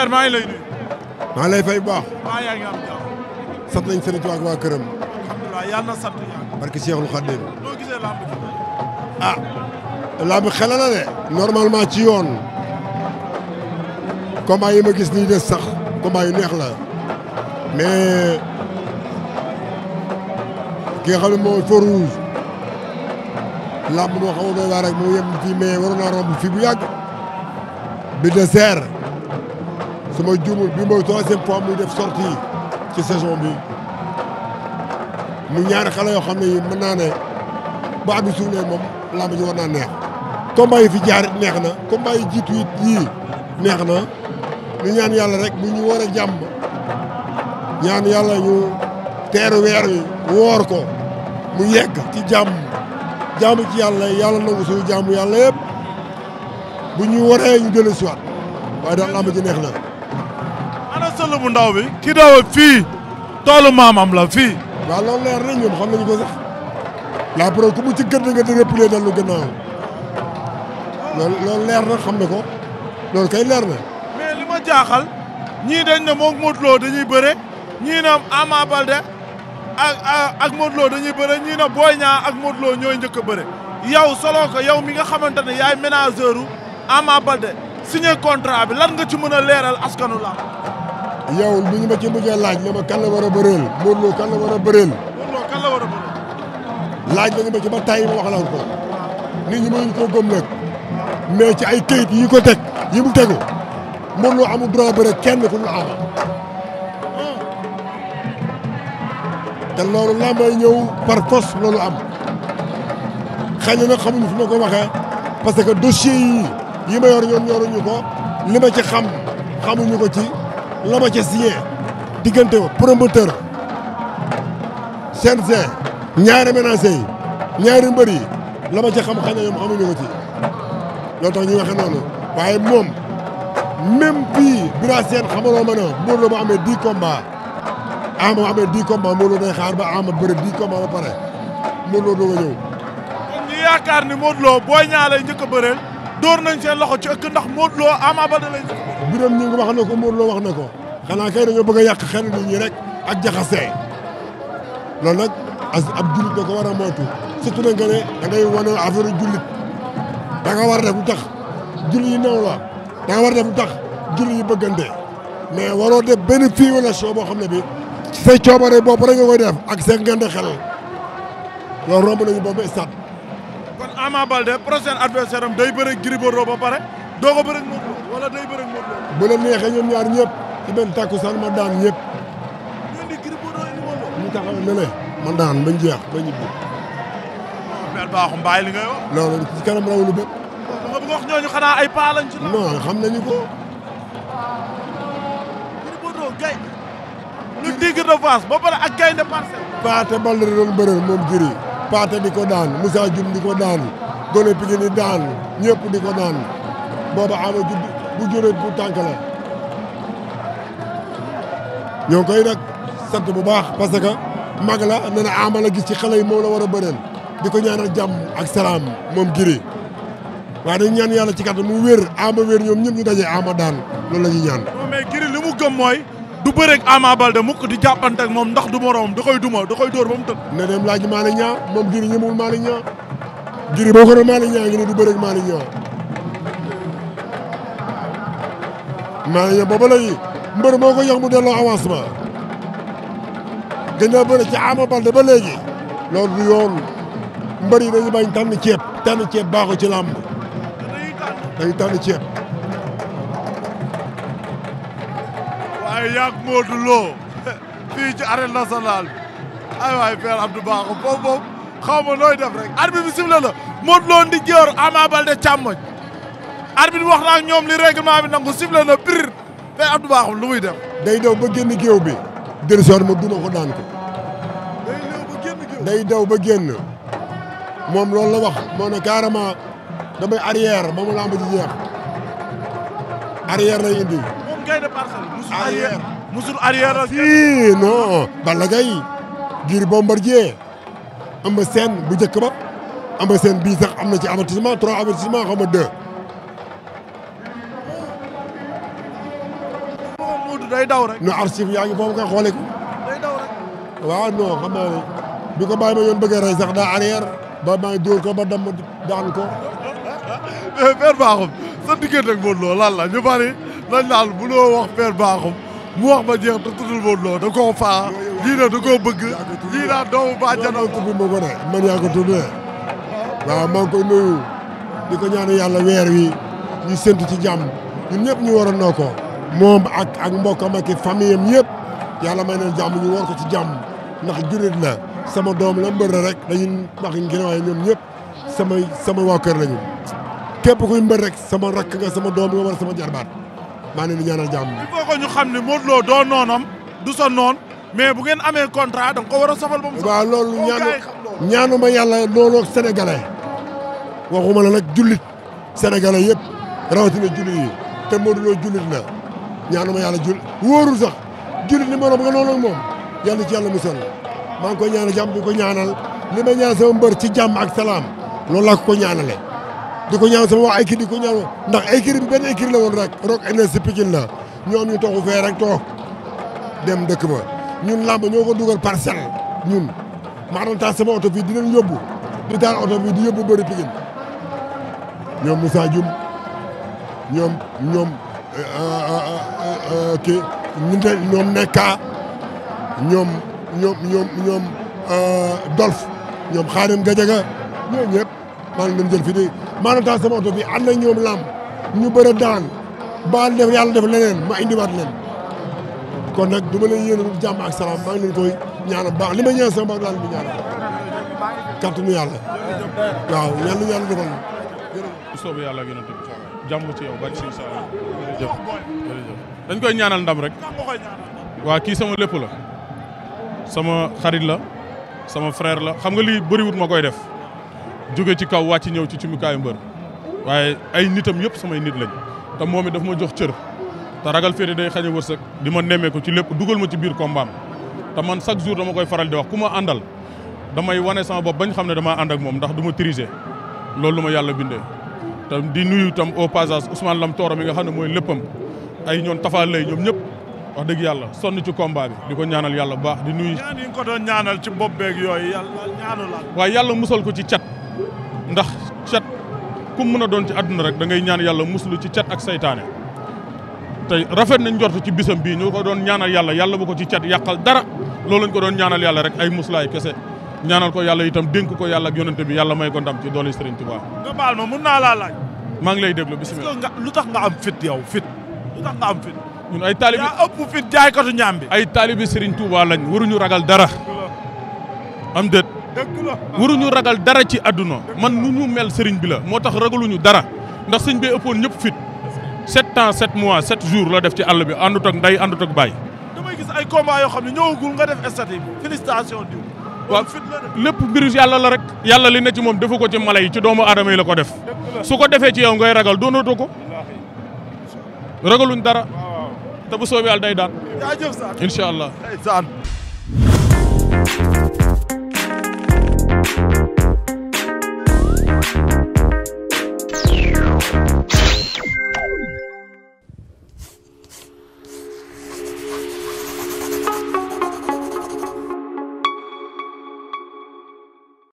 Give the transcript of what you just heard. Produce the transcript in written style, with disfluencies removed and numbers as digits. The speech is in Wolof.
père maa ngi lay nuyu. maa lay fay bu baax. maa yaa ngi am jàmm. sant nañ Serigne Touba ak waa këram. alhamdulilah yàlla na sant yàlla. barke Cheikhul Khadim. noo gisee lamb ji. ah. lamb xel la de. normalement ci yoon. combat yi ma gis nii des sax combat yu neex la mais ki nga xam ne mooy feu rouge. lamb moo xaw a doy waar rek mu yem fii mais waroon naa romb fii bu yàgg. bi de serre. su ma juumul bi mooy troisième fois muy def sortie ci saison bi mu ñaari xale yoo xam ne yi mën naa ne bu at bi suuf moom lamb ji war naa neex. combat yi fi jaar it neex na combat yi jiitu it yii neex na ñu ñaan yàlla rek bu ñu war a jàmm ñaan yàlla ñu teeru weer wi woor ko mu yegg ci jàmm jàmm ci yàlla yàlla nangu suñu jàmm yàlla yëpp bu ñu waree ñu dellu si waat waaye daal lamb ji neex na. ana sël bu ndaw bi. ki daw fii toolu maamam la fii. waaw loolu leer na ñoom xam nañu ko sax la preuve ku mu ci gën nga di replier dellu gannaaw loolu leer na xam na ko loolu kay leer na. mais li ma jaaxal ñii dañ ne moom Modou Lo dañuy bëre ñii na Ama Baldé ak Modou Lo dañuy bëre ñii na Boy Niang ak Modou Lo ñooy njëkk a bëre yow solo ko yow mi nga xamante ne yaay ménageur u Ama Baldé signé contrat bi lan nga ci mën a leeral askanu la yow bi ñu ma ci mujjee laaj ne ma kan la war a bëreel Modou Lo kan la war a bëreel. Modou Lo kan la war a bëreel. laaj nañu ma ci ba tay ma wax la ko nit ñi mënuñ koo gëm nag mais ci ay këyit yi ko teg yi mu tegu Modou Lo amul droit bëre kenn ku dul Ama. te loolu laa may ñëw par force loolu am xëy na nag xamuñu fi ma ko waxee parce que dossier yi ma yor ñoom ñoruñu ko li ma ci xam xamuñu ko ci la ma ca signé diggante promoteur CNG ñaari ménager yi ñaari mbër yi la ma ca xam xëy na ñoom xamuñu ko ci loolu tax ñu waxe noonu waaye moom même fii Bira Sène xamaloo ma ne Modou Lo ba amee 10 combats Ama amee 10 combats Modou Lo day xaar ba Ama bëre 10 combats ba pare Modou Lo doog a ñëw. kon ñu yaakaar ni Modou Lo Boy Niang lay njëkk a bëreel door nañ seen loxo ci ëkk ndax Modou Lo Ama Baldé lay njëkk a bëreel. Biram ñi ngi wax na ko Modou Lo wax na ko xanaa kay dañoo bëgg a yàq xel nit ñi rek ak jaxasee loolu nag ab jullit da ko war a moytu surtout nag nga ne da ngay wane affaire jullit da nga war a def lu tax jullit yi néew la da nga war a def lu tax jullit yi bëggante mais waroo def benn violation boo xam ne bi say coobare bopp rek nga koy def ak seen ngande xel loolu romb nañu boobu stade. kon Ama Baldé prochain adversaire am day bëre Gris Bordeaux ba pare doo ko bëre Modou Lo wala day bëre Modou Lo. bu la neexee ñoom ñaar ñëpp ci benn takkusaan ma daan ñëpp. ñu indi Gris Bordeaux indi Modou Lo. ñu taxawee ne ma daan bañ jeex ba ñibbi. Père Bakhoum mbaay li ngay wax. loolu ci kanam rawulu bët. da nga bëgg wax ñooñu xanaa ay paa lañ ci la. non xam nañu ko. Gris Bordeaux gay. ñu Tigre de Fass ba pare ak Gaynde Parcelles. Paate Baldé doon bëreel moom Gris Paate di ko daan Moussa Dioum di ko daan Gone Pikine di daan ñëpp di ko daan booba Ama judd bu juree bu tànk la ñoo koy nag sant bu baax parce que mag la nee na Ama la gis ci xale yi moom la war a bëreel di ko ñaanal jàmm ak salaam moom Gris waaye dañ ñaan yàlla ci kàttan mu wér Ama wér ñoom ñëpp ñu dajee Ama daan loolu la ñuy ñaan. non mais Gris li mu gëm mooy. du bëreeg Ama Baldé mukk di jàppante ak moom ndax du moroom da koy duma da koy dóor ba mu tëdd. ne dem laaj Malick Niang moom Gris ñemewul Malick Niang Gris boo ko doon Malick Niang ngi ne du bëreeg Malick Niang Malick Niang booba léegi mbër moo ko jox mu delloo avancement gën a bëri ci Ama Baldé ba léegi loolu du yoon mbër yi dañu bañ tànn ceeb baaxul ci làmb dañuy tànn ceeb. waaye yàgg Modou Lo fii ci arène nationale bi ay waay Père Abdou Bakhoum foofu moom xaw ma nooy def rek arbitre bi sifflé la Modou Lo ndi joor Ama Baldé càmmoñ arbitre bi wax na ak ñoom li règlement bi nangu sifflé na pire Père Abdou Bakhoum lu muy def. day daw ba génn géew bi dellusiwaat ma duma ko daan ko. day daw ba génn moom loolu la wax moo ne carrément damay arrière ba mu lamb ji jeex arrière lay indi. moom Gaynde Parcelles musul arrière musul arrière la. si non Balla Gaye Gris Bombardier Eumeu Sène bu njëkk ba Eumeu Sène bii sax am na ci avertissement 3 avertissement xaw ma 2 daw rek. no archive yaa ngi foofu nga xoolee ko. day daw rek. waaw non xam naa ne bi ko bàyyi ma yoon bëggee rey sax daa arrière ba maa ngi dóor ko ba damm daan ko. mais Père Bakhoum sa diggante ak Modou Lo lan la ñu bari dañ naan bu loo wax Père Bakhoum mu wax ba jeex te tuddul Modou Lo da koo faa lii na da koo bëgg lii naa doomu bàjjanam tudd ma ko de man yaa ko tudd de waaw maa ngi koy nuyu di ko ñaan yàlla weer wi ñu séntu ci jàmm ñun ñëpp ñu waroon noo ko moom ak mbokkam ak famille am yëpp yàlla may leen jàmm ñu war ko ci jàmm ndax jurit la sama doom la mbër rek dañuy wax ngeen waaye ñoom ñëpp sama waa kër lañu képp kuy mbër rek sama rakk nga sama doom nga war sama jarbaat maa ngi leen di ñaanal jàmm. il faut que ñu xam ne Modou Lo doo noonam du sa noon mais bu ngeen amee contrat da nga ko war a safal ba mu. waaw loolu ñaanuma yàlla looloo sénégalais waxuma la nag jullit sénégalais yëpp rawatina jullit yi te Modou Lo jullit la ñaanuma yàlla jullit wóorul sax jullit ni morom nga noonu ak moom yàlla ci yàlla musal maa ngi koy ñaanal jàmm di ko ñaanal li may ñaanal sama mbër ci jàmm ak salaam loolu laa ko ñaanale di ko ñaan sama wax équipe di ko ñaan ndax équipe bi benn équipe la woon rek Rock Énergie Pikine la ñoom ñu toxu fee rek toog dem dëkk ba ñun làmb ñoo ko dugal parcelle ñun maa doon taal sama oto fii di leen yóbbu di taal oto fii di yóbbu bëri Pikine ñoom Moussa Dioum ñoom kii ñoom Nekka ñoom Dolf ñoom Xaadim Gajaga ñoom ñëpp maa ngi leen jël fii di maa doon taal sama oto fii ànd ak ñoom làmb ñu bëre daan baal def yàlla def leneen ma indiwaat leen kon nag du ma leen yéene jàmm ak salaam maa ngi leen koy ñaanal baax li may ñaan sama baax daal di ñaanal kàttanu yàlla waaw yàlla yàlla defal na. bu soobee yàlla gën a tëdd jàmm ci yow bàcc si sa jërëjëf jërëjëf dañ koy ñaanal ndam rek waa kii sama lépp la sama xarit la sama frère la xam nga lii bëriwut ma koy def jóge ci kaw wàcc ñëw ci cumukaayu mbër waaye ay nitam yëpp samay nit lañ te moom it daf ma jox cër te ragal féete day xañ a wërsëg di ma nemmee ko ci lépp dugal ma ci biir kombaam te man chaque jour dama koy faral di wax ku ma àndal damay wane sama bopp bañ xam ne damaa ànd ak moom ndax du ma triser loolu lu ma yàlla bindee te di nuyu itam au passage Ousmane Lam Tooro mi nga xam ne mooy léppam ay ñoon Tafa lay ñoom ñëpp wax dëgg yàlla sonn ci combat bi di ko ñaanal yàlla bu baax di nuyu. ñaan yi nga ko doon ñaanal ci bopp beeg yooyu yàlla ñaanu la. waaye yàlla musal ko ci cat ndax cat ku mën a doon ci àdduna rek da ngay ñaan yàlla muslu ci cat ak saytaane te rafet nañ njort ci bisam bii ñu ko doon ñaanal yàlla bu ko ci cat yàqal dara loolu lañ ko doon ñaanal yàlla rek ay muslaay kese ñaanal ko yàlla itam dénk ko yàlla ak yonente bi yàlla may ko ndam ci doole Serigne Touba. nga baal ma mun naa laa laaj. maa ngi lay déglu bisimilah. lu tax nga am fit yow fit lu tax nga am fit. ñun ay taalibi yaa ëpp fit jaaykatu ñaam bi. ay taalibi Serigne Touba lañ waruñu ragal dara. am déet. dëgg la waruñu ragal dara ci àdduna man nu ñu mel Serigne bi la moo tax ragaluñu dara ndax sëñ bi ëppoon ñëpp fit 7 ans 7 mois 7 jours la def ci àll bi àndut ak nday àndut ak baay. damay gis ay combat yoo xam ne ñëwagul nga def statut bi félicitation diw. waaw lépp mbiru yàlla la rek yàlla li ne ci moom defu ko ci mala yi ci doomu aadama yi la ko def su ko defee ci yow ngay ragal doonatoo ko ragaluñ dara te bu soobee yàlla day daan jaajëf Sane incha allah.